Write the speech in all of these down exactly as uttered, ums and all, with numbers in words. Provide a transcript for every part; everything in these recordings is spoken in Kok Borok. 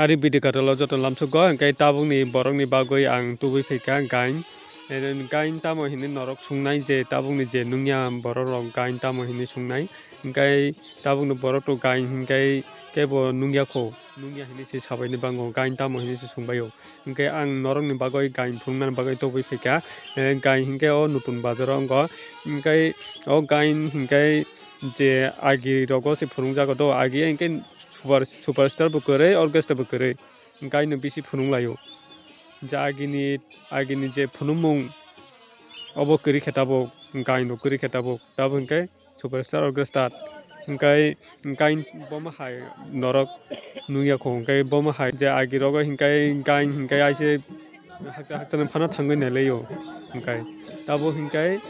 Ari video kwtal o joto lamsukgo, hwnkhe tabukni borokni bagwi ang tubui phaikha gain. Gain tamo hinwi norok sungnai, je tabukni je nungya borok rok gain tamo hinwi sungnai, hwnkhe tabukni borok to gain hwnkhe kebo nungya kho, nungya hinwi se sabaini bango, gain tamo hinwi se sungbaio. Hwnkhe ang norokni bagwi gain phunuknani bagwi tubui phaikha. Gain hwnkhe o nutun bazaro wngkha, hwnkhe o gain hwnkhe je agi rogo se phunukjago do, agi hwnkhe super, superstar bo kwrwi, orchestra bo kwrwi, gaino bisi phunuk laio. Je agini, agini je phunukmung obo kwrwi khe tabuk, gaino kwrwi khe tabuk, tabuk hwnkhe superstar, orchestra. Hwnkhe gain bomo hai norok nukya kho, hwnkhe bomo hai je agi rogo hwnkhe gain hwnkhe aise haksa haksa ni phano thangwi nailaio. Hwnkhe tabuk hwnkhe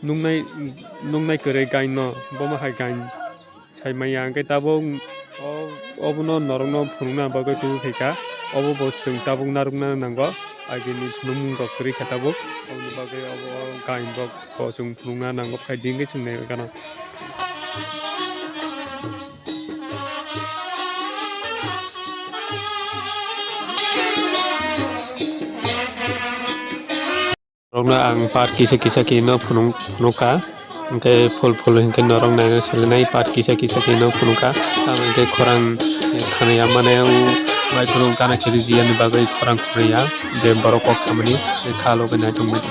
nuknai, nuknai kwrwi gaino, bomo hai gain. Saimanya hwnkhe tabuk o, obono norokno phunukna bagwi tubui phaikha. Obo bo chwng tabuk narwkna nango, agini phunukmungrok kwrwi kha tabuk. Oboni bagwi obo o gainrok bo chwng phunukna nango, phai di hwnkhe chwng nai gana. Norokno ang part kisa kisa khe no phunuk, phunukha. Hwnkhe full full hwnkhe norok naina selenai part kisa kisa khe no phunukha. Ang hwnkhe khorang khanai ya mane ang maikhoro gana khe rwjiyani bagwi khorang khunai ya je borok kok samani kha logi naithok bai.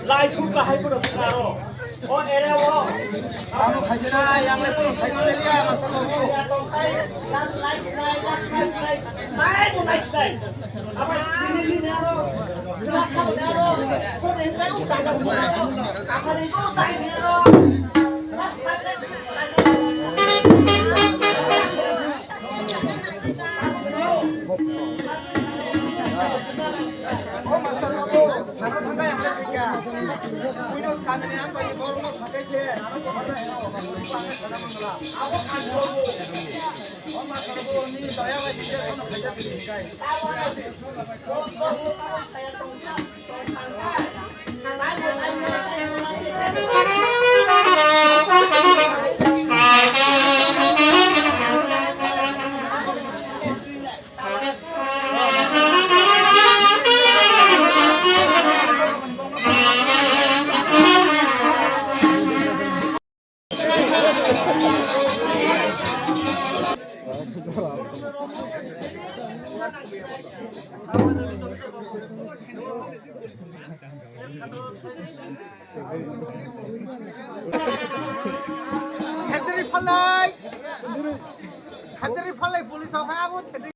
Lai sum kahai pura sung aro. O ere o. Amo khajina yang le pura sai ko liya master babu. Last, last, last, last, last. Mai mo last, last. Amo ini ini aro. Last aro. So den kai u kai. Apa ni ko tai ni aro. Last, last. O master babu, thana thangkha yang le thangkha. Buino kamini ang bai borokno sakai se, ano buharna hino, buharna hino, ang sana mangla. O master babu, ni daya bai sije kono khaija sini hikai. Thedri phalai. Thedri phalai police o kha abo thedri.